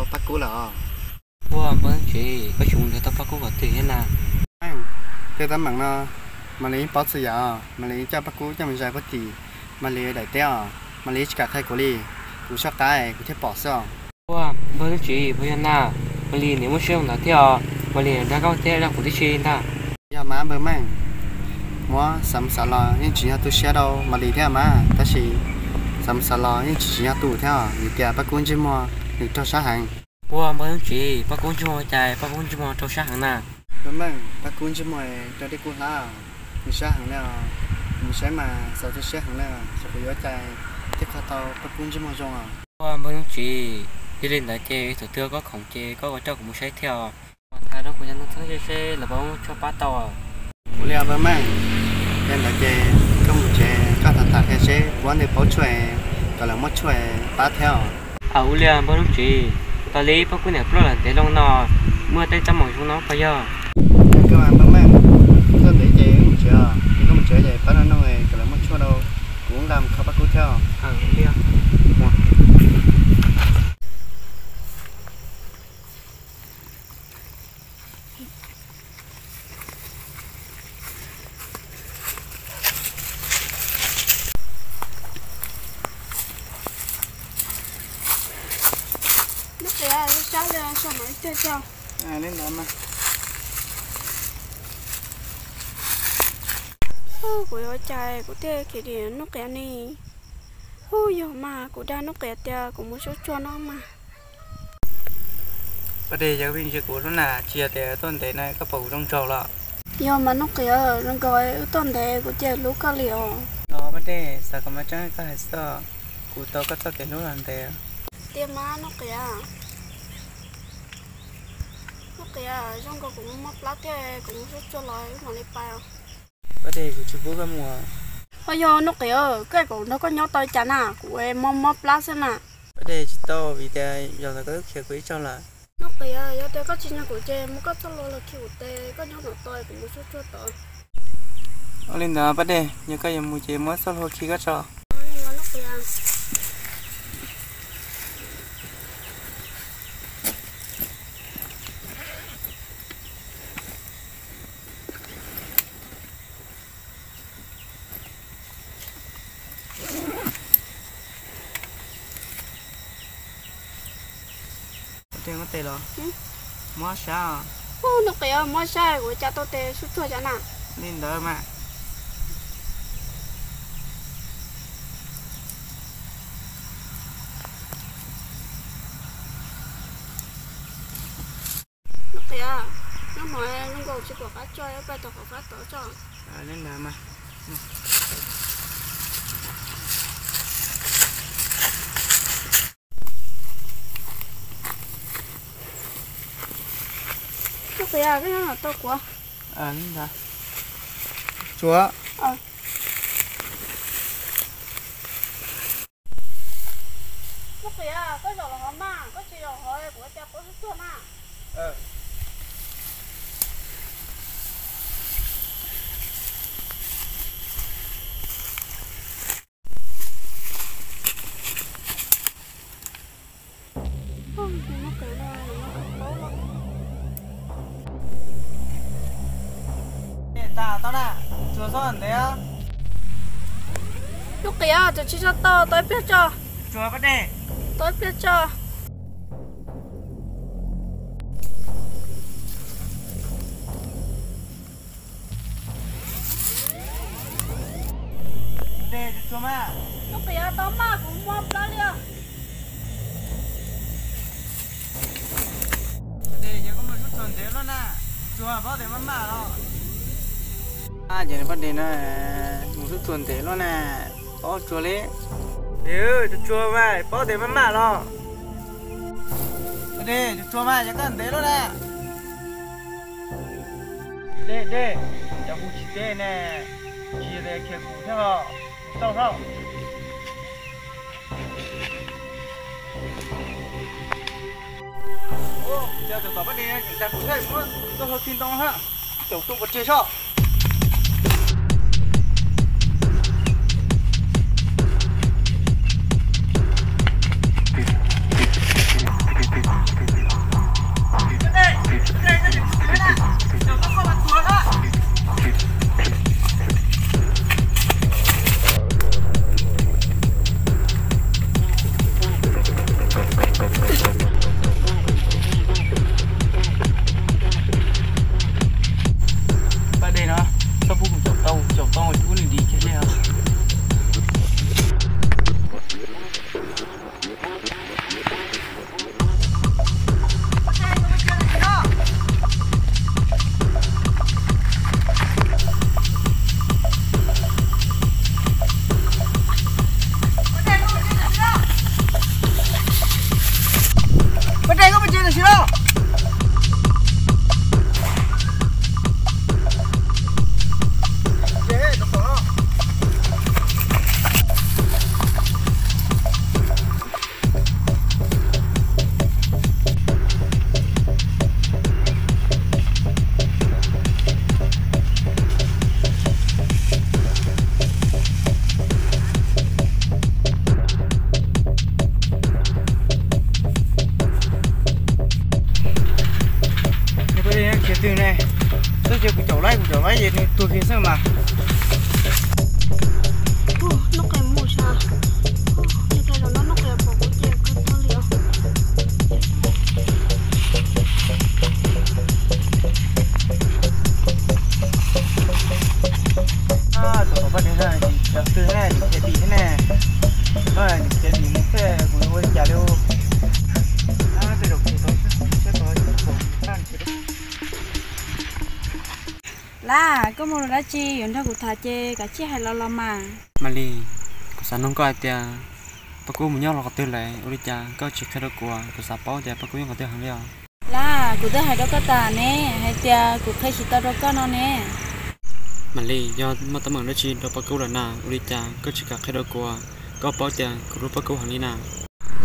Pab Kub lawm os. Ua npawg Tsev, koj tsis mus nrhiav tau Pab Kub qhov twg thiab na? Tej teeb meem no Maiv Lis yeej paub txhua yam os. Maiv Lis coj Pab Kub coj mus zais puag tim Maiv Lis daim teb os. Maiv Lis tsis kam qhia kuv li, kuv soj qab kuv thiaj pom xwb os. Ua npawg Tsev, puas yog na? Maiv Lis niam muaj siab zoo ntawd thiab os. Maiv Lis dag koj thiab dag kuv tib si ntag. Yog mas npawg Meej, muab xav mus xav los yeej tsis yog tu siab rau Maiv Lis thiab mas, tab sis xav mus xav los yeej tsis tsis yog tu thiab os, vim tias Pab Kub ntsej muag nws raug sab heev. Ua npawg Tsev, Pab Kub ntsej muag cas Pab Kub ntsej muag raug sab heev na? Npawg Meej, Pab Kub ntsej muag raug dej kub hlab, nws sab heev li os. Mus saib mas xav tu siab heev li os, xyov kuv yuav ua cas thiaj kho tau Pab Kub ntsej muag zoo os. Ua npawg Tsev, yog li ntawd ces thaum twg koj khoom ces koj ua coj kuv mus saib thiab os. Mas tham rau kuv cov neeg txheeb ze seb lawv puas muaj tshuaj pab tau. Ua li npawg Meej, yog li ntawd ces koj mus tsev koj tham tham qhia seb puab nws paub tshuaj, kom lawv muab tshuaj pab thiab os. Aws, ua li npawg Tsev, tas li Pab Kub niam ploj lawm ntev loo no, muaj tej teeb meem zoo no puas yog? Yog kawg mas npawg Meej, ploj ntev ces wb mus tsev os, koj mus tsev ces pab nug nug kom lawv muab tshuaj rau, kuv nqa mus kho Pab Kub thiab os. Nuj Qiam, sab li sab mam ib teg tso. Li ntawd mas. Kuv yuav ua cas kuv thiaj khiav dim Nuj Qiam ne? Hu, yog mas kuv dag Nuj Qiam tias kuv mus sub tsuag no mas. Pab Dej, yog koj me ntsis kuv lub na, tsis yog tias tuaj ntev no koj pom kuv zoo nraug los? Yog mas Nuj Qiam, zoo nkaus wb tuaj ntev kuv ces hlub koj li os. Los Pab Dej, xav kom mas tseeb koj hais xwb, kuv tau koj txoj kev hlub los ntev. Tiag mas Nuj Qiam. Nuj Qiam, zoo nkaus kuv mob plab thiab, kuv mus sub tsuag los wb mam li pais. Pab Dej, kuv tsis pub koj mus. Ho yog Nuj Qiam, koj kom nrog koj nyob tau li cas na, kuv mob mob plab xwb na. Pab Dej, tsis tau, vim tias zaum ntawd koj twb khiav kuv ib zaug lawm. Nuj Qiam, yog tias koj tsis nyiam kuv ces muab koj txoj hlua los khi kuv tes, koj nyob no tos kuv mus sub tsuag tod. Ua li ntawd Pab Dej, yog koj yuav mus ces muab txoj hlua khi koj tso. Tes los mob sab. Hu, Nuj Qiam, mob sab kuv cas tau tes sub tsuag cas na. Li ntawd mas. Nuj Qiam, nag hmo zoo nkaus tsis pom qab tso, pais tom qhov fab tod tso. Li ntawd mas. Nuj Qiam, koj nyob no tos kuv. Li ntawd. Tsuag. Nuj Qiam, koj zaum los hov mas, koj tsis zaum hov kuv ua cas paub sub tsuag mas. Tsuag txhob ntev. Nuj Qiam, tseem tsis tso tau, tos ib pliag tso. Tsuag Pab Dej. Tos ib pliag tso. Dej, tsuag mas. Nuj Qiam, tau mas, kuv mob plab li os. Dej, yog koj mus sub tsuag ntev luaj na, tsuag paub tes maj maj los. Ces Pab Dej no mus sub tsuag ntev luaj na, paub tsuag li. Dej, tsuag mas paub tes maj maj los. Pab Dej, tsuag mas yog koj ntev luaj na. Dej, Dej, cov kuv tsis teb ne, tsis yog tias khiav kuv thiab ho, kuv txaus hlo. Ua cas tus tom Pab Dej tseem dag kuv thiab, muab txoj hlua khi ntoo hab, caum tuaj pov tseg soj. Poj niam no tsis tau twg ne, tsis khiav dim thiab ne. Koj tsis khiav dim mus thiab kuv yuav ua li cas li. Laj, koj mus los dab tsi? Yuav nrog kuv tham ces kav tsij hais los los mas. Malis, kuv xav nug koj hais tias Paj Kub mus nyob rau qhov twg lawm, ua li cas koj tsis qhia rau kuv? Kuv xav paub tias Paj Kub nyob qhov twg heev li os. Laj, kuv twb hais rau koj tas ne, hais tias kuv qhia tsis tau rau koj no ne. Malis, yog muaj teeb meem dab tsi rau Paj Kub lawm na, ua li cas koj tsis kam qhia rau kuv, koj paub tias kuv hlub Paj Kub heev li na?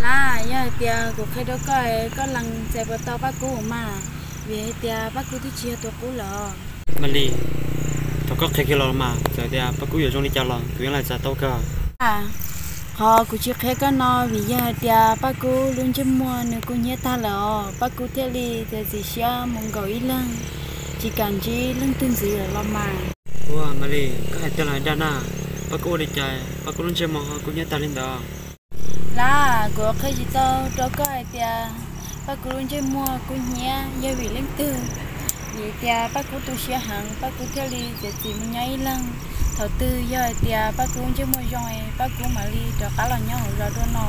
Laj, yog hais tias kuv qhia rau koj, koj lees txais puas tau Paj Kub mas, vim hais tias Paj Kub twb tsis yog tus qub lawm. Malis, thov koj qhia kiag los mas, txawm tias Paj Kub yuav zoo li cas los kuv yeej lees txais tau kawg. Qhov kuv tsis qhia koj no vim yog hais tias Paj Kub lub ntsej muag nws kuj hnyiab tag lawm os, Paj Kub thiaj li txiav txim siab mus nkaum ib leeg, tsis kam ntsib leej twg ntxiv lawm los mas. Ua Malis, koj hais tiag los dag na, Paj Kub ua li cas Paj Kub lub ntsej muag ho kuj hnyiab tag li ntawd? Laj, kuv qhia tsis tau rau koj hais tias Paj Kub lub ntsej muag kuj hnyiab yog vim leej twg. Vim tias Paj Kub tu siab heev, Paj Kub thiaj li txiav txim mus nyob ib leeg. Thaum twg yog hais tias Paj Kub ntsej muag zoo es Paj Kub mam li rov qab los nyob hauv zos dua no.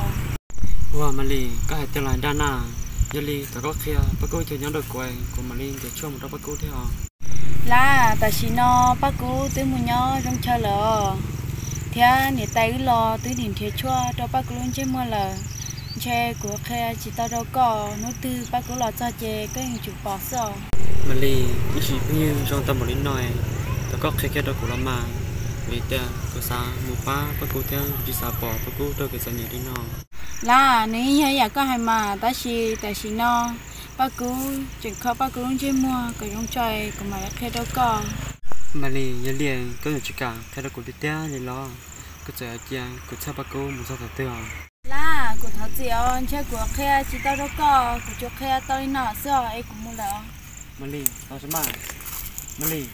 Ua Malis, koj hais tiag los dag na, yog li thov koj qhia Paj Kub ib co nyob rau kuv, kuv mam li ntes tshuaj mus rau Paj Kub thiab os. Laj, tam sim no Paj Kub twb mus nyob zoo chaw lawm os, thiab niam tais wb los twb nim nrhiav tshuaj rau Paj Kub lub ntsej muag lawm. Ntshe kuv qhia tsis tau rau koj, hnub twg Paj Kub los txog ces koj yeej tsum pom xwb os. Malis, ib sim phooj ywg zoo tau npaum li no, thov koj qhia kiag rau kuv los mas, vim tias kuv xav mus pab Paj Kub thiab tsis xav pom Paj Kub raug kev txom nyem li no. Laj, nws yeej yog ib yam koj hais mas, tab sis tam sim no Paj Kub tseem kho Paj Kub lub ntsej muag kom zoo tso, kuv mam li qhia rau koj. Malis, yog li koj yuav tsis kam qhia rau kuv tiag tiag li los? Koj txawm hais tias kuv txhawj Paj Kub mus txog thaum twg os. Laj, kuv thov txim os, ntshe kuv qhia tsis tau rau koj, kuv tsuas qhia tau li no xwb os, es kuv mus lawm. Malis, los sav mas. Malis.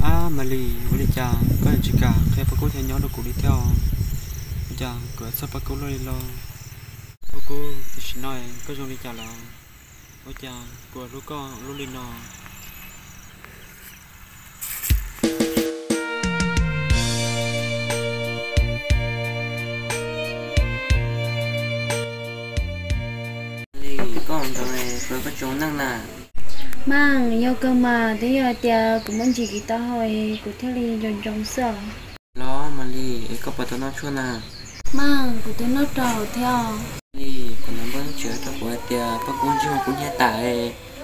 Ab Malis, ua li cas koj yuav tsis kam qhia Paj Kub thiab nyob rau kuv li thiab os? Ua cas kuv yuav txhawj Paj Kub luaj li los? Paj Kub, tam sim no koj zoo li cas lawm? Ua cas kuv hlub koj hlub li no? Li koj ntawd, koj tsis ua neej na? Mas yog kawg mas, twb yog hais tias kuv muaj ntsis kev taub hau es kuv thiaj li ntsoov ntsoov xwb os. Los Malis, es koj puas tau noj tshuaj na? Mas kuv twb noj rau thiab os. Li, kuv hnov npawg Nuj Tsim hais rau kuv hais tias Paj Kub ntsej muag kuj hnyiab tas,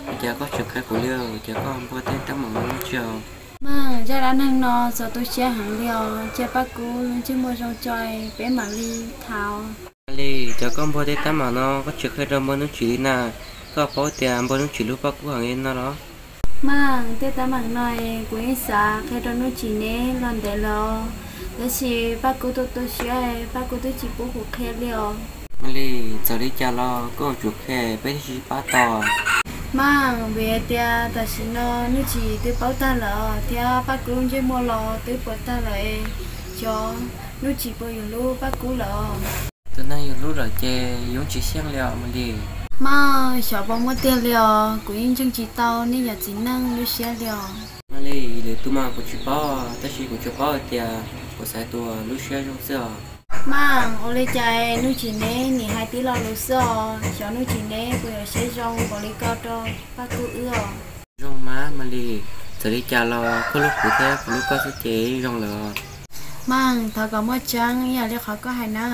ua cas koj tsis qhia kuv li, ua cas koj npua tej teeb meem no dab tsi os? Mas zaj dab neeg no txaus tu siab heev li os, cia Paj Kub ntsej muag zoo tso peb mam li tham. Li, cas koj npua tej teeb meem no koj tsis qhia rau npawg Nuj Tsim li na? Koj paub tias npawg Nuj Tsim hlub Paj Kub heev li no los? Mas tej teeb meem no kuv yeej xav qhia rau Nuj Tsim neb los ntev lawm, tab sis Paj Kub tu tu siab, Paj Kub twb tsis pub kuv qhia li os. Mas li, txawm li cas los koj yuav tsum qhia peb thiaj li pab tau. Mas vim hais tias tam sim no Nuj Tsim twb paub tag lawm thiab Paj Kub ntsej muag los twb puas tag lawm, xyov Nuj Tsim puas yuav hlub Paj Kub lawm. Tus neeg yus hlub lawm ces yus tsis xyeej li os Mas li. Mas xyov puas muaj tiag li os, kuv yeej ntseeg tsis tau nej yawm txiv neej lub siab li os. Mas li, lwm tus mas kuv tsis paub, tab sis kuv tsuas paub hais tias kuv xaiv tus lub siab zoo xwb os. Mas ua li cas Nuj Tsim neb nim hais tib lo lus xwb os, xyov Nuj Tsim neb puas yuav siab zoo npaum li ko rau Paj Kub wb os. Zoo mas Mas li, txawm li cas los koj hlub kuv thiab kuv hlub koj xwb ces yeej zoo lawm. Mas thov kom muaj tseeb ib yam li qhov koj hais na.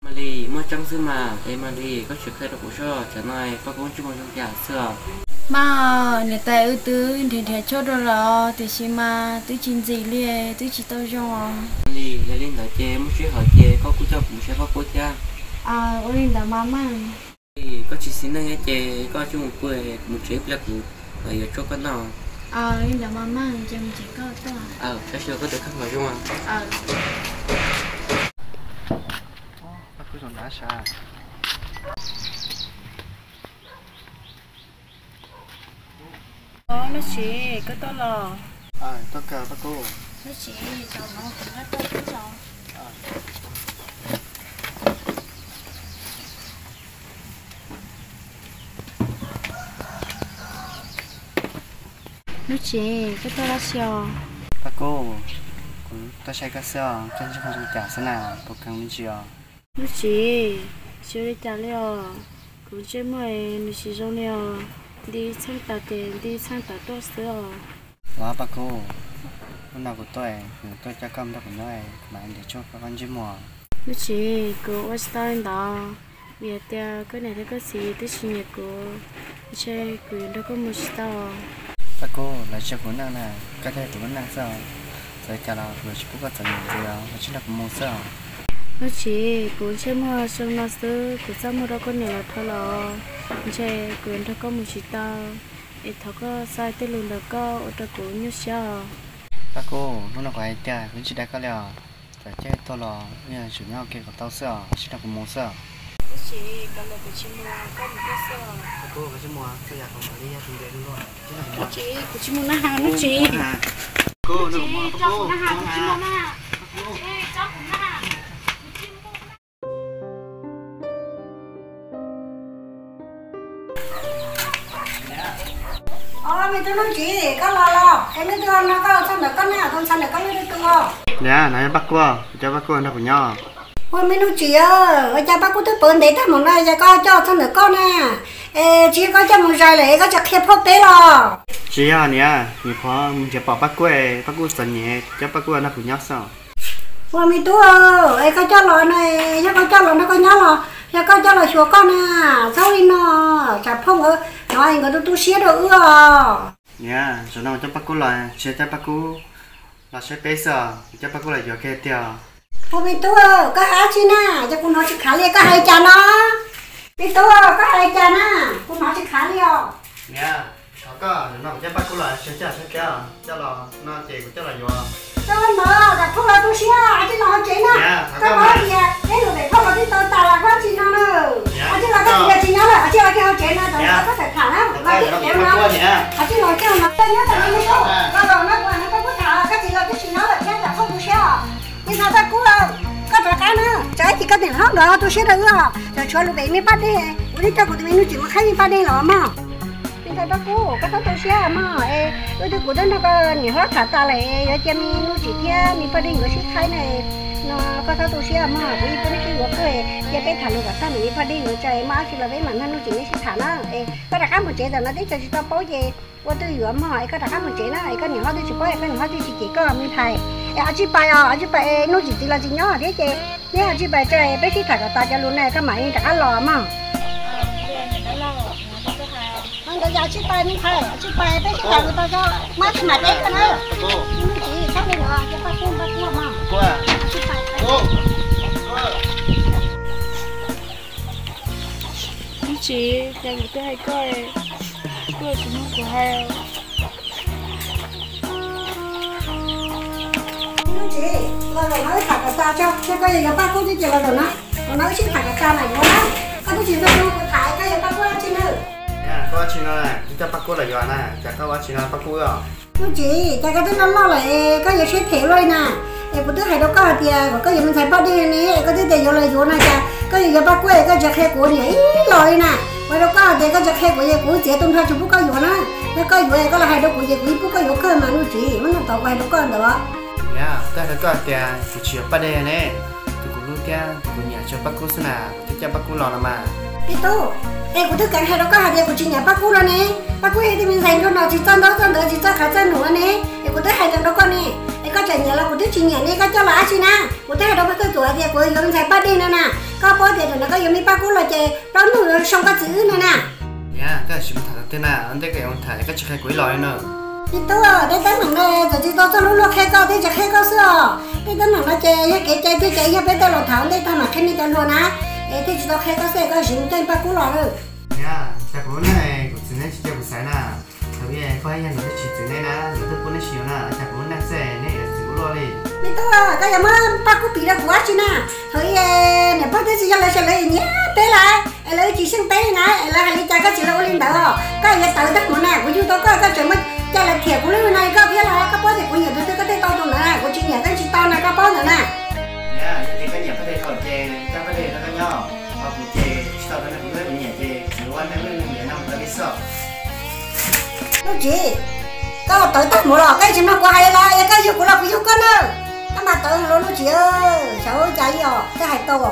Mas li, muaj tseeb xwb mas. Es Mas li, koj tsis qhia rau kuv soj, tsam no Paj Kub ntsej muag zoo cas xwb os? Mas niam tais wb twb nrhiav nrhiav tshuaj rau lawm tiam sis mas twb tsis ntxim li, twb tsis tau zoo os. Mas li, yog li ntawd ces muaj sij hawm ces koj kuj coj kuv mus saib Paj Kub thiab. Ua li ntawd mas Mas. Li, koj tsis xis neej thiab ces koj cia mus pw, kuv mus tsev ib pliag kuv mam yuav tshuaj koj noj. Li ntawd mas Mas, ces mus tsev koj tuaj. Saib seb koj tus kheej puas zoo. Nuj Tsim, koj tuaj los? Nuj Tsim, tos no kuv nqa koj tuaj tso. Nuj Tsim, koj tuaj dab tsi os? Paj Kub, kuv Tuaj saib koj xwb os, koj ntsej muag zoo cas xwb na, puas kheev me ntsis os? Nuj Tsim, tsis ua li cas li os. Kuv ntsej muag nws tsis zoo li os, nti txheej tas ces nti txheej tas tuaj xwb os. Los Paj Kub, hnub no kuv tuaj, kuv tuaj coj koj mus nrog kuv nyob, kuv mam li ntiav tshuaj koj ntsej muag. Nuj Tsim, kuv ua tsis tau li ntawd, vim hais tias koj niam thiab koj txiv twb tsis nyiam kuv, ntshe kuv yuav nrog koj mus tsis tau. Paj Kub, lawv tsis yog kuv neej na, koj thiaj yog kuv lub neej xwb os. Txawm li cas los kuv yuav tsis pub koj txom nyem ntxiv os, koj tsis nrog kuv mus xwb os. Nuj Tsim, kuv ntsej muag zoo no xwb, kuv txaj muag rau koj niam los dhau los, ntshe kuv yuav nrog koj mus tsis tau, es thov koj xa tej lus ntawm koj ua rau kuv nyuaj siab os. Paj Kub, hnub no kuv hais tiag, kuv tsis dag koj li os. Txawm caij tuag los yeej yuav tsum nyob ua ke kom tau xwb os, tsis nrog kuv mus xwb os. Nuj Tsim, kuv tsis mus, koj mus koj xwb. Paj Kub, koj tsis mus, txhua yam kuv mam li yog tus npe luaj luaj, tsis nrog kuv mus. Nuj Tsim, kuv tsis mus na, Nuj Tsim. Nuj Tsim, tso kuv na, kuv tsis mus na. Tso kuv na. Os, me tub Nuj Tsim, koj los los, es leej twg no koj los txog ntawm koj ne, tus ntxhais ntawm koj leej twg tus? Niam, no yog Paj Kub, kuv coj Paj Kub nrog kuv nyob. Ua me Nuj Tsim, ua cas Paj Kub twb pw ntev tag mus no es koj coj txog ntawm koj na? Es tsis yog koj coj mus zais lawm es koj tsis qhia phauj peb los? Tsis yog niam, nyuam qhuav mus nrhiav pom Paj Kub, Paj Kub txom nyem, coj Paj Kub nrog kuv nyob xwb. Ua me tub, es koj coj los no, yog koj coj los nrog koj nyob los yog koj coj los xyuas koj na? Txhob li no, tsam phauj nkawd hnov nkawd tu tu siab rau wb os. Niam, zaum no coj Paj Kub los tsis yog coj Paj Kub los saib peb xwb os, coj Paj Kub los yuav kiag tiag. Ua me tub, koj hais dab tsi na? Ces kuv hnov tsis khav li, koj hais li cas no? Me tub, koj hais li cas na? Kuv hnov tsis khav li os. Niam, thov koj, zaum no kuv coj Paj Kub los tsis yog coj saib peb os, coj los no ces kuv coj los yuav. Koj ua ntawd kom phauj los tu siab, tsis los hauv tsev na. Koj paub tias peb lus pem phauj los twb tau tas los koj tsis no na. Tsis los koj tsis yog tsis nyob lawm, tsis los kiag hauv tsev no, thaum koj txawm tham na, los tib kev no. Tsis los kiag no, koj nyob tau li no, koj los no kuv hais no koj kuj tham, koj tsis los twb tsis nyob lawm thiab, kom phauj tu siab os. Nim no Paj Kub, koj rov qab na, tsam ib chim koj niam hlob nkawd ho tu siab rau wb os, tsam tshuav lus pem me Paj Dej, kuv twb coj kuv tus me Nuj Tsim mus qhaib me Paj Dej los mog. Me ntxhais Paj Kub, koj txhob tu siab mog, es wb twb, kuv twb nrog koj niam hlob tham tas lawm, yuav cia me Nuj Tsim thiab me Paj Dej nkawd sib qhaib na. No koj txhob tu siab mog, kuv yeej pub neb sib yuav kawg, cia peb tham lus kom tag ntawm me Paj Dej nkawd tso, muaj dab tsi los peb mam nrog Nuj Tsim neb sib tham na. Es koj rov qab mus tsev, tam no teb chaws tsis tau paub ces ua twj ywm mog, es koj rov qab mus tsev na, es koj niam hlob twb tsis paub, es koj niam hlob twb tsis cem koj me ntxhais. Es ho tsij pais os, ho tsij pais, Nuj Tsim txiv los tsis nyob thiab ces neb ho tsij pais tso, peb sib tham kom tas cov lus na, koj mam li rov qab los mog. Ntawd yog tsij pais me ntxhais, tsij pais peb sib tham kom tas tso, muaj dab tsi mam teb koj na. Nuj Tsim, txhob li los cia Paj Kub, Paj Kub mog. Tsij pais. Nuj Tsim, cas kuv twb hais koj, koj tsis mloog kuv hais. Nuj Tsim, los zaum no wb tham kom tas tso, seb koj yuav yuav Paj Kub thiab ces los zaum no, zaum no wb sib tham kom tas mas yuav na. Koj twb tsis nrog kuv tham, koj yuav Paj Kub dab tsi na? Koj ua dab tsi no, kuv coj Paj Kub los yuav na, cas koj ua dab tsi no Paj Kub os? Nuj Tsim, cas koj twb loj loj lawm es koj yuav siab phem luaj li na? Es kuv twb hais rau koj hais tias kom koj yuav me ntxhais Paj Dej ne, es koj twb tias yuav los yuav no, cas koj yuav yuav Paj Kub es koj tsis qhia kuv niam ib los li na? Kuv hais rau koj hais tias koj tsis qhia kuv ces kuv txiav tus nrho tsis pub koj yuav na. Yog koj yuav es koj los hais rau kuv ces kuv yeej pub koj yuav kawg mas Nuj Tsim, hnub no tod kuv hais rau koj ntawd. Niam, koj hais rau koj hais tias kuv tsis yuav Paj Dej ne, tus kuv hlub thiab tus kuv nyiam tsuas Paj Kub xwb na, kuv thiaj coj Paj Kub los no mas. Tij Tub, es kuv twb kheev hais rau koj hais tias kuv tsis nyiam Paj Kub no ne. Paj Kub yog ib tug me ntxhais nraug no, tsis txawj ntaub txawj ntawv, tsis txawj qhav txawj num ne. Es kuv twb hais ntawd rau koj ne. Es koj tseem nyiam los kuv twb tsis nyiam ne, koj coj los dab tsi na? Kuv twb hais rau Paj Kub Tuam hais tias kuv yuav me ntxhais Paj Dej no na. Koj paub tias ntawm no koj yuav me Paj Kub los ces plaub hnub yuav zoo koj txiv wb no na. Niam, koj sim mus tham tom twg na, ua ntej koj yuav mus tham es koj tsis qhia kuv ib los li na. Tij Tub, tej teeb meem no txawm tsis tau txog lub luaj qhia koj thiab tsis qhia koj xwb os. Tej teeb meem no ces yog kev cai thiab ces yog peb tej laus tham ua ntej tag mam qhia nej cov hluas na. Es thiaj tsis tau qhia koj xwb, koj sim mus coj Paj Kub los lawm. Niam, cas kuv lub neej kuv txiv neb tsis cia kuv xaiv na. Thaum ub koj yog nws twb tsis txwv neb na, nws twb pub neb sib yuav na, cas kuv lub neej xwb neb yuav txwv ua luaj li. Me tub, koj yuav muab Paj Kub piv rau kuv dab tsi na? Thaum ub niam pog thiab txiv yawg lawv sawv lawv nyiam peb lawm es lawv tsis xyeej peb li na, es lawv hais li cas koj tsis los ua li ntawd os. Koj yuav tawv tag mus na, kuv yug tau koj, koj tseem muab coj los thiam kuv lub neej no li koj thiab los, koj paub tias kuv nyiam tus twg koj thiaj tau tus ntawd na, kuv tsis nyiam koj tsis tau na, koj paub ntawd na. Niam, yog tias koj nyiam Paj Dej thaum ces coj Paj Dej rau koj nyob, ho kuv ces tsis tau tau nyiam, kuv twb nyiam ces kuv ua neej neej ntiav no mus tau li xwb. Nuj Tsim, koj tawv tag mus los koj tsis mloog kuv hais los, yog koj yug kuv los kuv yug koj na. Koj mam Tsis, xyov ua cas li os, koj hais tau.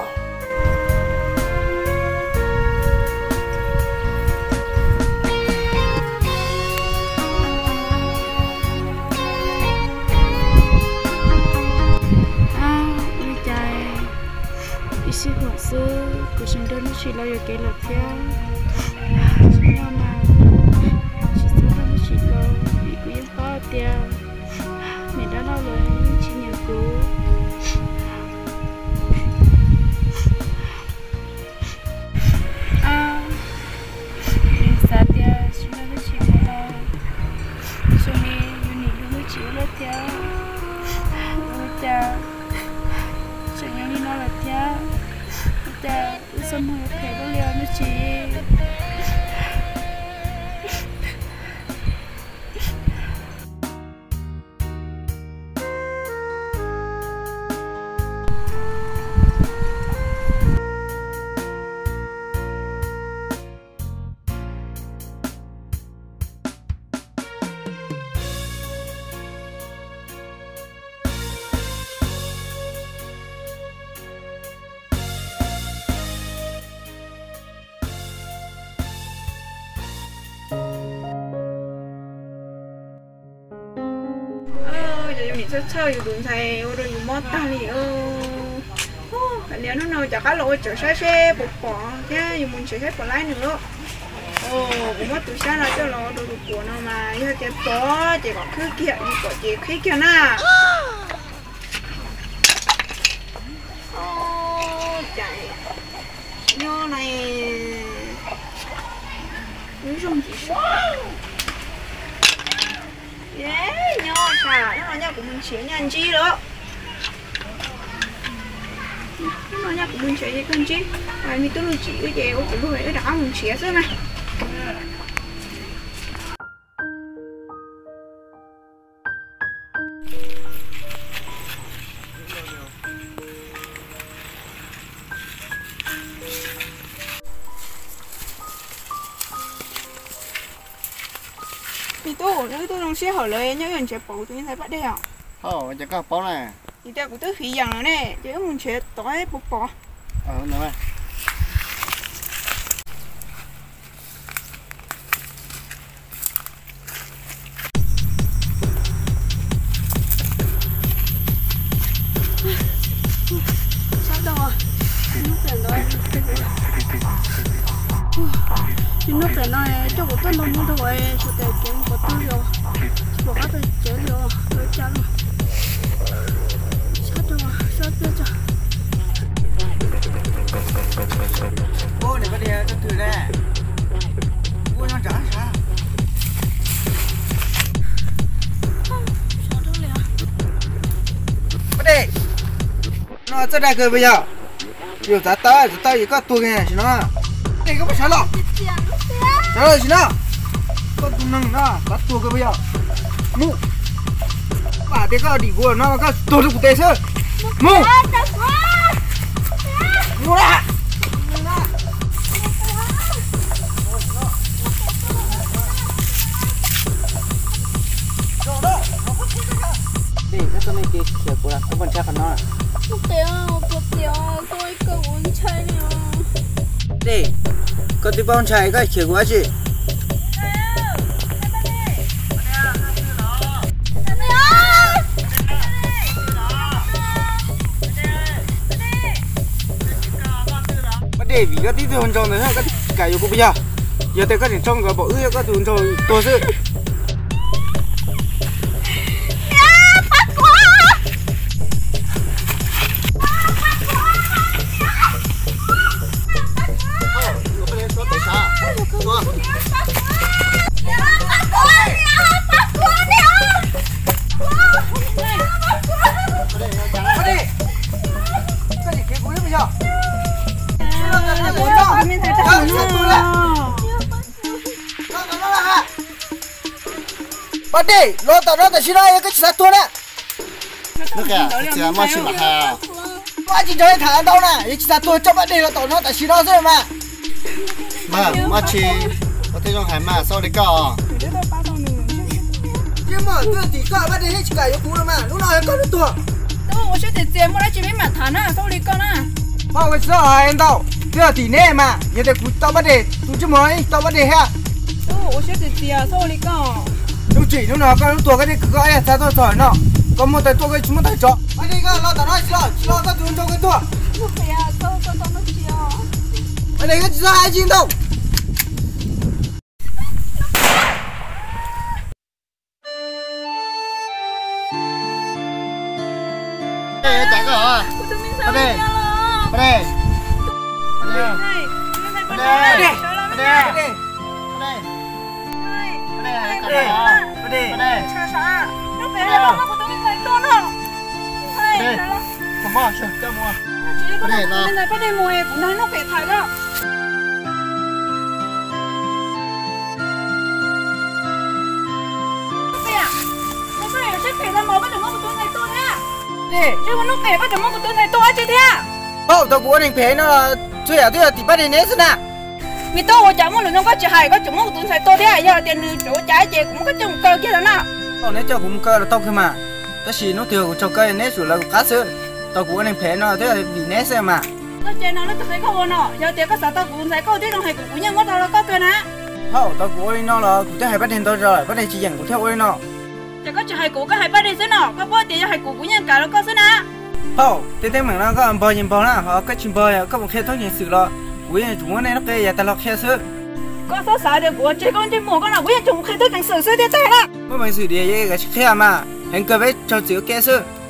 Ua li cas ib sij huam xwb kuv tsis nrog Nuj Tshis los yuam kev lawm thiab. Tsis nyob mas tsis txhob nrog Nuj Tshis los, vim kuv yeej paub tias niam dab laug los yeej tsis nyiam kuv. Xav tias tsis nrog Nuj Tshis mus los, zoo li yus nim nrog Nuj Tshis ua luaj thiab. Ua cas tseem yog li no lawm thiab? Ua cas wb txoj hmoo yuav phem luaj li os Nuj Tshis? Yus nim txhawj txhawj yus tus ntxhais ua rau yus mob tag li os. Hais tias hnub no cov qab los ua tsawm sab seb puas pom thiab yus mus nrhiav seb puas laib nws lawm. Kuv muab tus xyab no coj los rau tus puas no mas yog tias pom ces kom khwb kiag, yus pom ces khwb kiag na. Cas nyob na, lub zoo ntxim sab. Nyob tas, hnub no nyaj kuv mus nrhiav nyaj ntsib lawm. Hnub no nyaj kuv mus nrhiav ces kawg ntsib. Me tub Nuj Tshis wb ces ua kuv luag wb rov qab mus nrhiav xwb mas. Me tub, neb tub zoo siab hawm lawm nyob yuav nrhiav pom kuv tus me ntxhais Paj Dej os. Hauj, ua cas koj paub na? Vim tias kuv twb fiv yees lawm ne, ces wb mus nrhiav tod puas pom. Sab tau, nub pem ntawd, nub pem no coj kuv tuaj nrog mus rau suav tes kev mus qhov twg los, tsis pom qab tau tsev li os, ua cas los. Sab tau, sab peb tso. Paj Dej, no txawj dag kawg puas yog? Yus txav tau, txav tau es koj tuag kiag sim no. Dej, koj puas sawv los? Sawv los sim no. Koj tus neeg no txav tuag kawg puas yog? Mus. Vam tias koj dim kuv no koj tuag rau kuv tes xwb. Mus. Mus na. Dej, koj txoj me kev khiav kuv los koj puas ntshai qhov no? Dej, koj twb paub ntshai koj khiav kuv dab tsi? Paj Dej, vim koj tib tug hluas nraug ntawd koj tsis kam yuav kuv puas yog? Yog tias koj tseem tso nkawd pom wb, koj tus hluas nraug tuag xwb. Paj Dej, los tom no tam sim no yog koj tsis xav tuag na. Muaj tsis nrog tham ntau na, yog tsis xav tuag coj Paj Dej los tom no tam sim no xwb mas. Mas muaj tsis, ua tej zoo hais mas xav li koj. Yeej muaj twj tim koj, Paj Dej yeej tsis kam yuav kuv los mas, lub no yog koj lub tuag. Ua siab tias txias muaj Txhob ua li koj na. Txhob ua tsis txhob hais ntau, twb yog tim neb mas, yog tias kuv tau pab dej, tus ntsej muag tau pab dej thiab. Ua siab txias txias, txhob ua li koj. Hnub tsim hnub no koj hnub tuag koj thiaj khwv koj ib yam txha tuaj txog no, koj muaj taw tuaj koj tsis muaj taw tso. Pab dej koj los tom no tsis los, tsis los txog tus nrog koj tuaj. Pab dej koj tsis txhob hais tsis ntau. Pab dej, kuv nrog hnub pem tham lawm. Hnub pem, neb koj yuav siab phem tag npaum koj tseem muab kuv tus ntxhais tua thiab. Ntshe ua hnub pem koj tseem muab kuv tus ntxhais tua dab tsi thiab? Paub tau kuv ua neeg phem no los txhua yam twb yog tim pab dej neb xwb na. Me tub, ua cas muaj lus no koj tsis hais, koj tseem muab kuv tus ntxhais tua thiab? Yog tias nws tseem ua cas ces kuv muab koj coj mus kaw kiag los na. Tau, neb coj kuv mus kaw los tau kawg mas, tab sis hnub twg kuv tsaug kaw neb tsum lawv kuv qab xwb. Tau kuv ua neeg phem no twb yog vim neb xwb mas. Koj ces no lub txoj kev koj ua no, yog tias koj xav tau kuv tus ntxhais koj twb zoo hais kuv, kuv yeej muab tau los koj kawg na. Thaum tau kuv ua li no los kuv twb hais pab dej ntau zaus lawm, pab dej tsis yeem kuv thiaj ua li no. Ces koj tsis hais kuv, koj hais pab dej xwb no, koj paub tias yog hais kuv kuv yeej kam los koj xwb na. Thaum tej teeb meem no koj npog yeej npog na, ho koj tsis npog koj mus qhia tub ceev xwm los kuv yeej tsum muab nej lub qe yav tag los qhia xwb. Koj txhob xav tias kuv ua tseg koj ntsej muag koj no, kuv yeej tsum mus qhia tub ceev xwm xwb thiaj tag na. Muaj peev xwm diam yeej tsis qhia mas, heev kawg peb raug txim ua ke xwb.